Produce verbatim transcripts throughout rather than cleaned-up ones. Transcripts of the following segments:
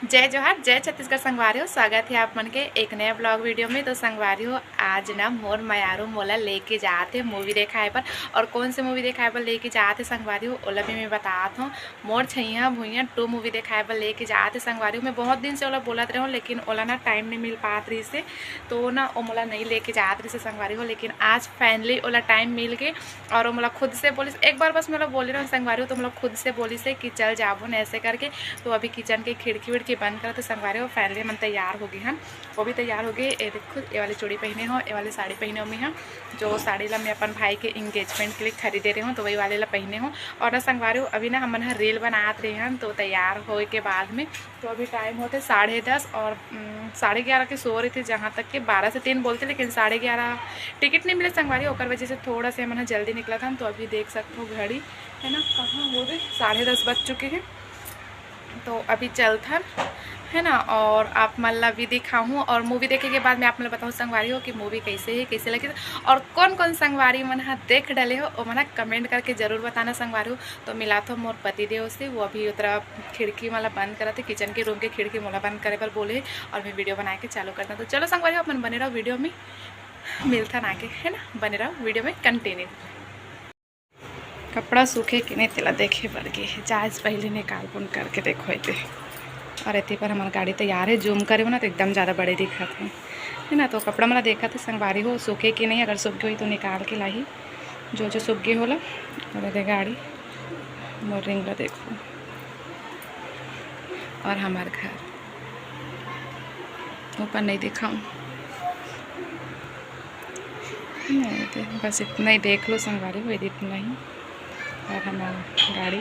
जय जोहार, जय छत्तीसगढ़ संगवारी हो, स्वागत हे आप मन के एक नया vlog video में। तो संगवारी हो, आज ना मोर मयारू मोला लेके जात हे movie देखाए बर। और कौन से movie देखाए बर लेके जात हे संगवारी हो, ओला भी मैं बतात हूँ। मोर छइहाँ भुइयाँ two movie देखाए बर लेके जात हे संगवारी हो। मैं बहुत दिन से ओला बोलत रहूँ, लेकिन ओला ना time नहीं मिल पात रहिस हे, तो ना ओ मोला नहीं लेके जात रहिस हे संगवारी हो। लेकिन आज finally ओला time मिल गे और वो मोला खुद से बोलिस, एक बार बस मैं ओला बोले रहूँ संगवारी हो, तो मोला खुद से बोलिस हे कि चल जाबो न ऐसे करके। तो अभी kitchen के खिड़की विड़की बंद करत हे संगवारी हो। Finally हमन तैयार हो गे हन, वो भी तैयार हो गे। ये देखो, ये वाली चूड़ी पहने हो, ये वाली साड़ी पहने हो मैं हा, जो साड़ी ला मैं अपन भाई के engagement के लिए खरीदे रहे हूँ, तो वही वाले ला पहने हूँ। और ना संगवारी हो, अभी ना हमन ह reel बनात रहे हन, तो तैयार होए के बाद में तो अभी time होते साढ़े दस और, उम, साढ़े ग्यारह के show रहिथे, जहाँ तक के बारह से तीन बोलथे, लेकिन साढ़े ग्यारह ticket नहीं मिले संगवारी, ओकर वजह से थोड़ा से हमन ह जल्दी निकलत हन। तो अभी देख सकत हो घड़ी, है ना, कहाँ हो रे, साढ़े दस बज चुके हैं। तो अभी चलथन, है ना, और आप मन ला भी दिखाहूँ और movie देखे के बाद मैं आप मन ला बताहूँ संगवारी हो कि movie कैसे है, कैसे लगे, और कौन कौन संगवारी मन ह देख डले हो, ओ मन ह comment करके जरूर बताना संगवारी हो। तो मिलात हो मोर पति देव से, वो अभी उतरा खिड़की मोला बंद करत हे, kitchen के room के खिड़की मोला बंद करे बर बोले हे और मैं video बनाए के चालू करता। तो चलो संगवारी हो, अपन बने रहो video में, मिलथन आगे, है ना, बने रहो video में continue। कपड़ा सूखे कि नहीं, तेला देखे बर गे हे, जाए से पहले निकाल पुन करके देखो एदे। और एती पर हमार गाड़ी तैयार है, zoom करे हो ना तो एकदम ज़्यादा बड़े दिखत है, है ना। तो कपड़ा मोला देखत हे संगवारी हो, सूखे कि नहीं, अगर सूख गे होही तो निकाल के लाही। जो जो सूख गे होला, और एदे गाड़ी, मोर ring ला देखो, और हमार घर ऊपर नहीं दिखाऊँ। नहीं, दे-, बस इतना ही देख लो संगवारी हो, इतना ही। और हमार गाड़ी,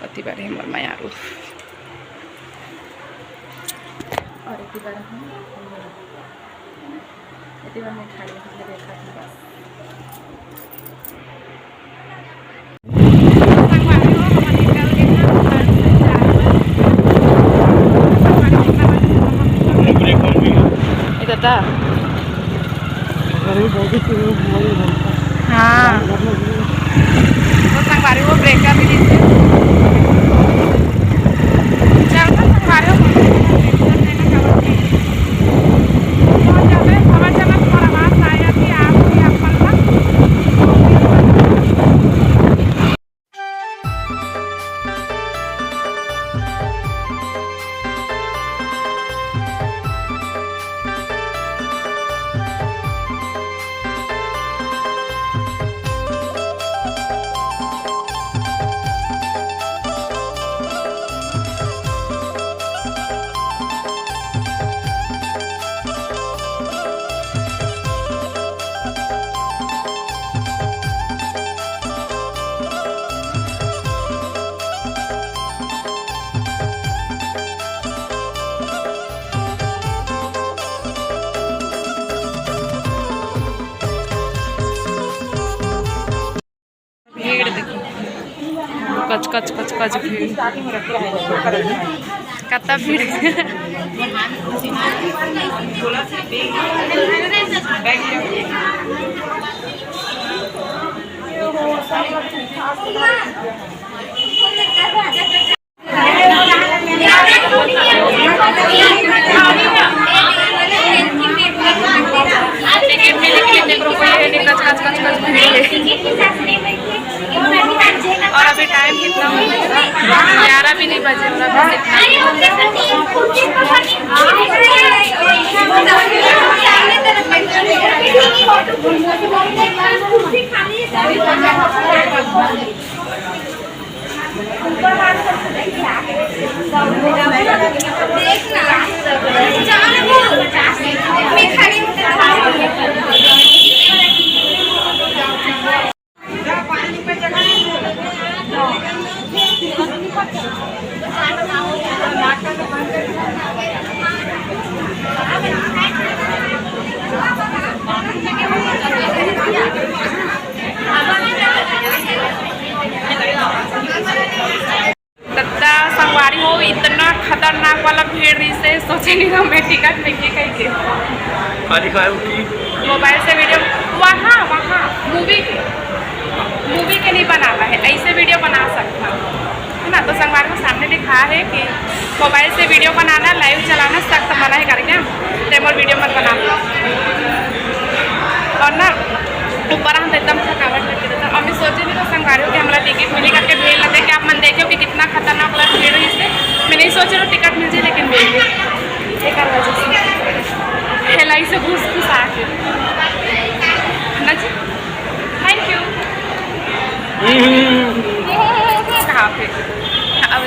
ओती बर हे मोर मयारू, और एती बर हम, एती बर मैं खड़ी हूँ, देखत हूँ बस। ए दादा, अरे, बहुत ही तेज हुआ ये लड़का। हाँ। वो संगवारी, वो breaker भी नहीं थे। चल तो संगवारी, वो बहुत ज्यादा है, हवा चला, तुम्हारा आवाज ना आया कि आप भी आप मन का। भीड़ देखो, कच कच कच कच भीड़, कत्ता भीड़। टिकट मिले के लिए देखो, कोई है नहीं, कच कच कच कच भीड़ है। और अभी टाइम कितना हो गया? ग्यारह भी नहीं बजे और अभी ददा संगवारी हो, इतना खतरनाक वाला भीड़ रहिसे, सोचे नहीं था मैं टिकट लेके कहीं के। खाली खाए उठी। मोबाइल से वीडियो, वहाँ, वहाँ, मूवी के, मूवी के नहीं बनाना है, ऐसे वीडियो बना सकता। ना तो संगवारी हो, सामने लिखा है कि मोबाइल से वीडियो बनाना, लाइव चलाना सख्त मना है करके, ते मोर वीडियो मत बना। और ना ऊपर हम तो एकदम थकावट लग रहा था, और मैं सोचे नहीं तो संगवारी हो कि हमारा टिकट मिली करके भीड़ लगे कि आप मन देखे हो कि कितना खतरनाक वाला भीड़ है। इससे मैं नहीं सोचे तो टिकट मिल जाए, लेकिन मिल गई। एकर वजह से हेलाई से घुस घुस आके ना जी। Thank you. कहाँ पे? अब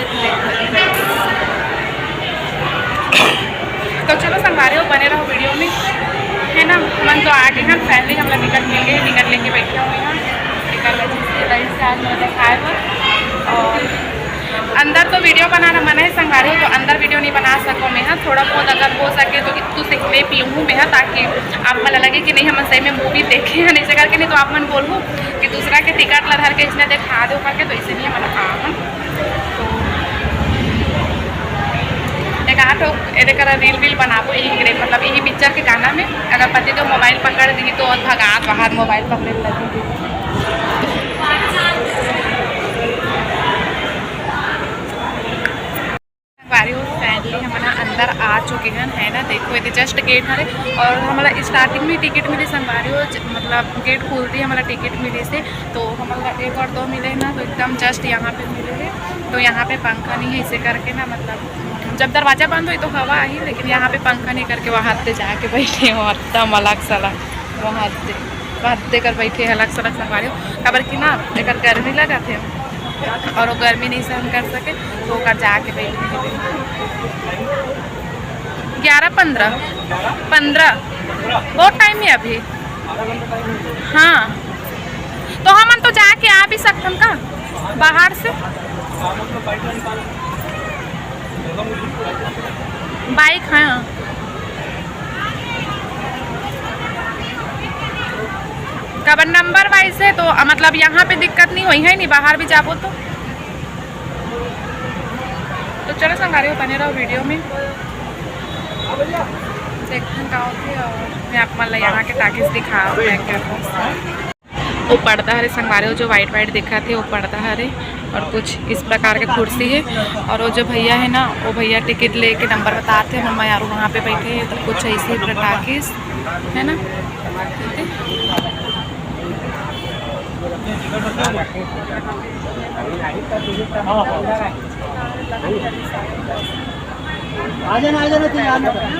तो चलो संगवारी हो, बने रहो वीडियो में, है ना। मन तो आ गए हैं, फाइनली हमला टिकट मिल गए, टिकट लेके बैठे हुए हैं। टिकट वजह से रही से आज मैं खाए हुए। और अंदर तो वीडियो बनाना मना है संगवारी हो, तो अंदर वीडियो नहीं बना सको मैं, हाँ। थोड़ा बहुत अगर हो सके तो तू सीख ले पीऊँ मैं, हाँ, ताकि आप मन लगे कि नहीं हम सही में मूवी देखे हैं, ऐसे करके। नहीं तो आप मन बोलूँ कि दूसरा के टिकट ला धर के इसने दिखा दो करके, तो इसीलिए मैंने कहा हम तो एक आठ ठो एदे करा रील वील बनाबो यही के, मतलब यही पिक्चर के गाना में। अगर पति तो मोबाइल पकड़ दी तो भगात बाहर मोबाइल पकड़े लगे। संगवारी हो, फाइनली हमन अंदर आ चुके हैं, है ना। देखो, ये जस्ट गेट हरे और हमारा स्टार्टिंग में टिकट मिली संगवारी हो, ज-, मतलब गेट खुलती हमारा टिकट मिली से, तो हमारा एक और दो मिले ना, तो एकदम जस्ट यहाँ पे मिले हैं। तो यहाँ पे पंखा नहीं है, इसे करके ना, मतलब जब दरवाजा बंद हो तो हवा आई, लेकिन यहाँ पे पंखा नहीं करके वहाँ ते जाके बैठे हो, एकदम अलग सलग वहाँ ते, वहाँ ते कर बैठे हैं अलग सलग संगवारी हो, काबर कि ना एकर गर्मी लगा थे और वो गर्मी नहीं सहन कर सके, तो ओकर जाके बैठे हैं। ग्यारह पन्द्रह, पन्द्रह, बहुत टाइम है अभी। हाँ, तो हमन तो जाके आ भी सकथन का बाहर से? बाइक, हाँ। काबर नंबर वाइज है तो, मतलब यहाँ पे दिक्कत नहीं होई है, नहीं बाहर भी जाबो तो। तो चलो संगवारी हो, बने रहो वीडियो में, देखते हैं का होते। और मैं आप मन ला यहाँ के टाकीज दिखा, वो पर्दा हरे संगवारी हो, जो वाइट वाइट दिखा थे, वो पर्दा हरे। और कुछ इस प्रकार के कुर्सी है। और वो जो भैया है ना, वो भैया टिकट लेके नंबर बताते हैं, मैं यार वहाँ पे बैठे हैं, तो कुछ ऐसे ही टाकीज है ना। आ जाना, आ जाना, तैयार ना करना।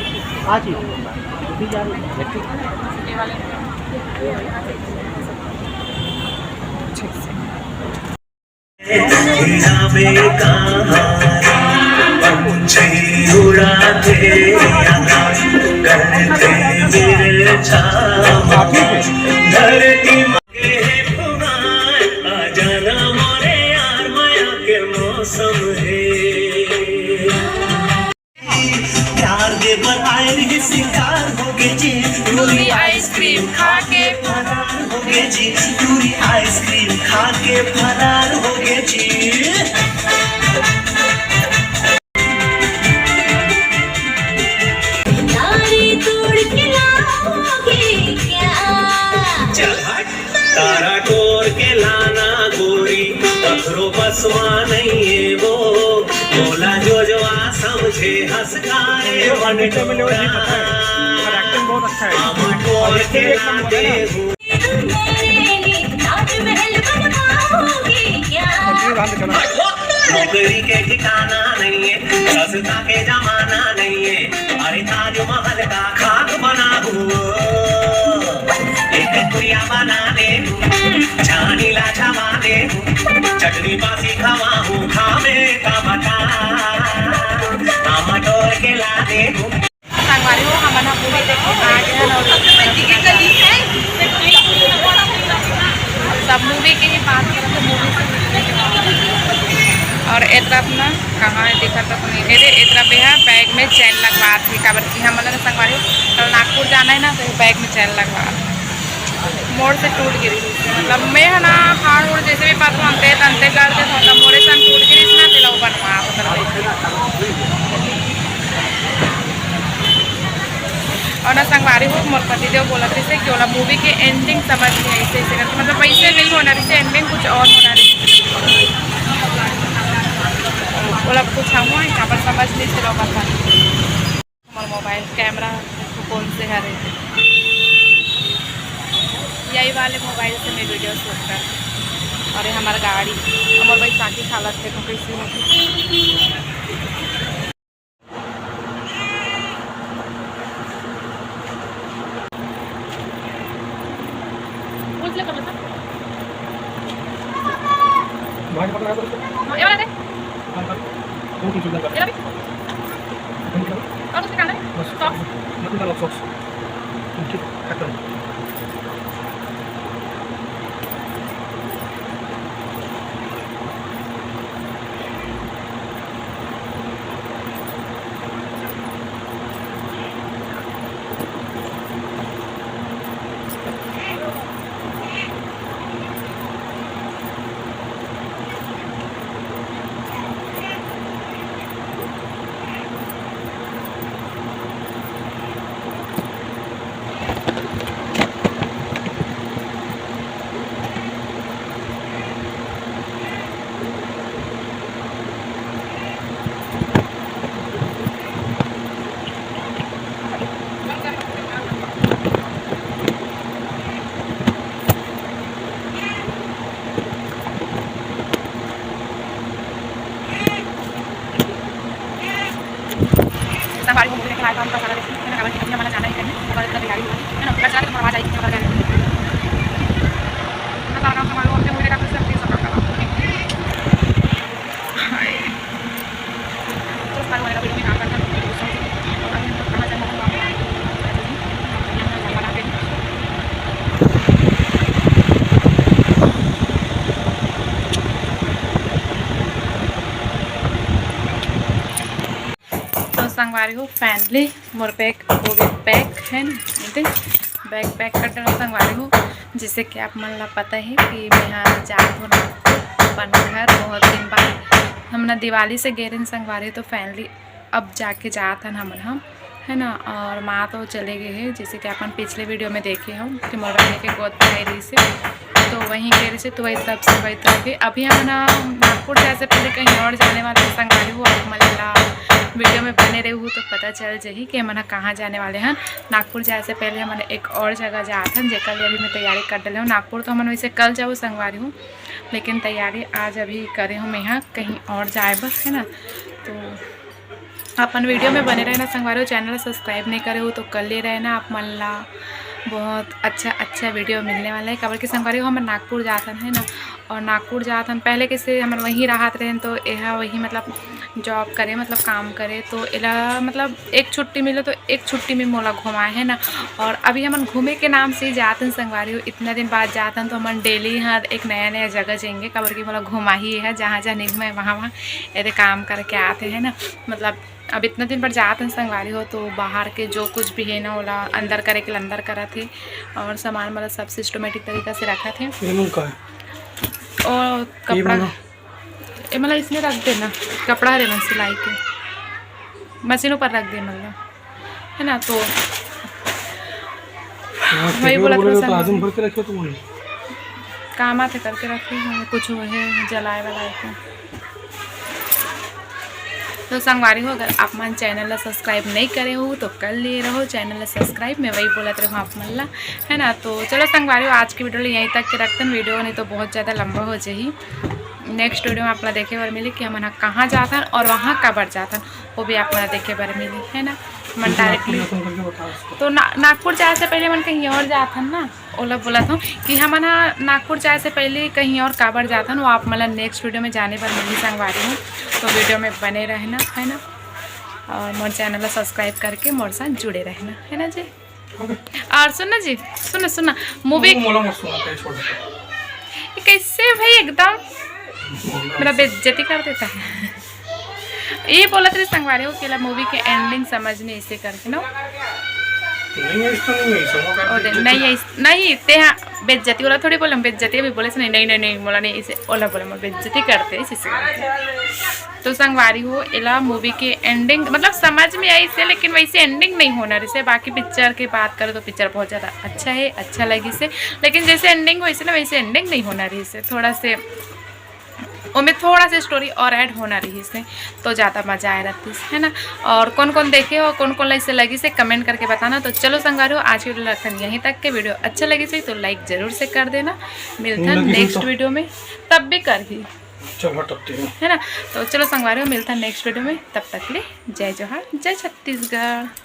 आज ही। अभी जा रहे हैं। पंछी उड़ाते आकाश, करते मेरे छावा, धरती माँ के फुहार, आ जाना मोरे यार, मया के मौसम है। प्यार दे बर आए रहिस शिकार होगे जी, टूरी आइसक्रीम खा के फरार होगे जी, टूरी आइसक्रीम खा के फरार होगे जी। नारी तोड़ के लाओगे क्या? चल हट। तारा टोर के लाना गोरी, पथरो बसवा नहीं है वो। बोला जो जो आ समझे हंस कारे वन टोरा। और एक्टिंग बहुत अच्छा है। हम टोर के लाते हूँ। ताजमहल बनवाओगे क्या? नौकरी के ठिकाना नहीं है, सस्ता के जमाना नहीं है। अरे ताजमहल का खाक बना हूँ, एक पुड़िया बना दे हूँ, छानी ला छवा दे हूँ, चटनी पासी खवा हूँ, खावे का बता, आमा तोड़ के ला दे हूँ। संगवारी हो, हमन ह मूवी देखे आ गए हन और सब मूवी के ही बात करत हे, मूवी से और ए तरफ ना कहाँ है दिखत तो नहीं। ए दे, ए तरफ है बैग में चैन लगवात हे, काबर कि हमन ला संगवारी हो कल नागपुर जाना है ना, तो बैग में चैन लगवात मोड़ से टूट गिरी। मतलब मैं है ना हाड़ उड़ जैसे भी पाथो अंते तंते करके थोड़ा मोड़े सन टूट गिरी ना, तेला वो बनवा मतलब। और ना संगवारी हो, मोर पतिदेव बोलत रहिसे कि ओला मूवी के एंडिंग समझ में ऐसे ऐसे करके, मतलब वैसे नहीं होना रहिसे, एंडिंग कुछ और होना रहिसे। ओला पूछा हुआ है, काबर समझ नहीं चला पता। हमारा मोबाइल कैमरा कौन से हरे, यही वाले मोबाइल से मैं वीडियो शूट कर। और ये हमारा गाड़ी, हमारे बैसाखी हालत देखो कैसे हो। पूछ ले कब तक। भाई पकड़ा है तो। हाँ, ये वाला दे। दुकान पर। दो तीन चीज़ें कर। ये वाला भी। और कुछ निकालना है? बस। सॉक्स। मत निकालो सॉक्स। ठीक, खत्म। संगवारी हो, मुझे लेकर आए काम का सारा देखिए, है ना, काबर कि अभी हमारा जाना ही कहीं, हमारे इतना तैयारी हुआ है ना, घर जाके तुम्हारा आवाज़ आएगी, हमारा क्या है। इतना सारा काम संभालो, अपने मुझे लेकर फिर से अपने सब काम करो। हाय। तो सारा वाला वीडियो में काम करता हूँ, तो दोस्तों से, और अभी हम लोग कहाँ जाना है, वहाँ पे तो संगवारी हो, finally मोर बैग हो गए पैक, है ना। ये देख, बैग पैक कर देना संगवारी हो। जैसे कि आप मन ला पता है कि मैं यहाँ जात हो ना अपन घर बहुत दिन बाद, हमन दिवाली से गे रहेन संगवारी, तो finally अब जाके जात हन हमन हम, है ना। और माँ तो चले गए हैं, जैसे कि अपन पिछले वीडियो में देखे हो कि मोर बहिनी के गोद में आई रही से, तो वहीं गए रही से, तो वही तब से वही तक है। अभी हम ना नागपुर जाए से पहले कहीं और जाने वाले हैं संगवारी हो, आप मन ला वीडियो में बने रहू तो पता चल जही कि हमन ह कहाँ जाने वाले हैं। नागपुर जाए से पहले हमन एक और जगह जात हन, जेकर लिए अभी मैं तैयारी कर डले हूँ। नागपुर तो हमन वैसे कल जाबो संगवारी हो, लेकिन तैयारी आज अभी करे हूँ मैं यहाँ कहीं और जाए बर, है ना। तो अपन वीडियो में बने रहना संगवारी हो। चैनल सब्सक्राइब नहीं करे हो तो कर ले रहना, आप मन ला बहुत अच्छा अच्छा वीडियो मिलने वाला है। काबर कि संगवारी हो, हमन नागपुर जात हन, है ना, और नागपुर जात हन, पहले कैसे हमन वहीं रहत रहेन, तो यह वहीं मतलब जॉब करे, मतलब काम करे, तो एला मतलब एक छुट्टी मिले तो एक छुट्टी में मोला घुमाए, है ना। और अभी हमन घूमे के नाम से ही जात हन संगवारी हो, इतना दिन बाद जात हन, तो हमन डेली हर एक नया नया जगह जाएंगे, काबर कि मोला घुमा ही है, जहाँ जहाँ नहीं घुमाए वहाँ वहाँ एदे काम करके आते हैं ना। मतलब अब इतना दिन पर जात हन संगवारी हो, तो बाहर के जो कुछ भी है ना, ओला अंदर करे के अंदर करत हे, और सामान मतलब सब सिस्टमेटिक तरीका से रखत हे। ये मन का है? और ये कपड़ा, बना। ये मतलब इसमें रख देना, कपड़ा हरे मन सिलाई के मशीन ऊपर रख दे मतलब, है ना। तो हाँ, वही बोला था तो संगवारी। आदमी भर के रखे तुमने। काम आथे करके रखे हूँ, कुछ वो है जलाए वाला है तो। तो संगवारी हो, अगर आप मन चैनल ला सब्सक्राइब नहीं करे हो तो कर लिए रहो, चैनल ला सब्सक्राइब, मैं वही बोलत रहूँ आप मन ला, है ना। तो चलो संगवारी हो, आज की वीडियो ला यहीं तक के रखतन, वीडियो नहीं तो बहुत ज़्यादा लंबा हो जाही। नेक्स्ट वीडियो में आप ला देखे बर मिली कि हमन ह कहाँ जात हन और वहाँ काबर जात हन, वो भी आप मन ला देखे बर मिली, है ना। मन डायरेक्टली तो ना, नागपुर जाए से पहले मन कहीं और जात हन ना, ओला बोलत हूँ कि हमन ह नागपुर जाए से पहले कहीं और काबर जात हन, वो आप मन ला नेक्स्ट वीडियो में जाने बर मिली संगवारी हो। तो वीडियो में बने रहना, है ना, और मोर चैनल ला सब्सक्राइब करके मोर साथ जुड़े रहना, है ना जी। और सुन ना जी, सुन ना, सुन ना, मूवी वो मोला मत सुना, तेरे छोड़ दे। ये कैसे भाई एकदम मेरा बेइज्जती कर देता है। ये बोलत रहे संगवारी हो, केला मूवी के एंडिंग समझ नहीं इसे करके ना। नहीं, ऐसा नहीं है, ऐसा वो ओ दे, करके नहीं, ऐस-, नहीं, ते हाँ, बेइज्जती वाला थोड़ी बोलम, बेइज्जती अभी बोले से नहीं, नहीं, नहीं, नहीं, बोला नहीं, इसे ओला बोले, मोर बेइज्जती करते, इसी से करते। तो संगवारी हो, एला मूवी के एंडिंग मतलब समझ में आई से, लेकिन वैसे एंडिंग नहीं होना रिसे, बाकी पिक्चर के बात करो तो पिक्चर बहुत ज़्यादा अच्छा है, अच्छा लगी से, लेकिन जैसे एंडिंग वैसे ना, वैसे एंडिंग नहीं होना रिसे, थोड़ा से ओमे थोड़ा सा स्टोरी और ऐड होना रहिस हे, तो ज़्यादा मज़ा आए रहतिस, है ना। और कौन कौन देखे हो, कौन कौन ला ऐसे लगिस हे, कमेंट करके बताना। तो चलो संगवारी हो, आज के वीडियो रखन यहीं तक के। वीडियो अच्छा लगिस हे तो लाइक जरूर से कर देना। मिलथन लगिस हे नेक्स्ट तो। वीडियो में, तब भी करही, चल हट, तब तेरे। है ना। तो चलो संगवारी हो, मिलथन नेक्स्ट वीडियो में, तब तक ले जय जोहार, जय छत्तीसगढ़।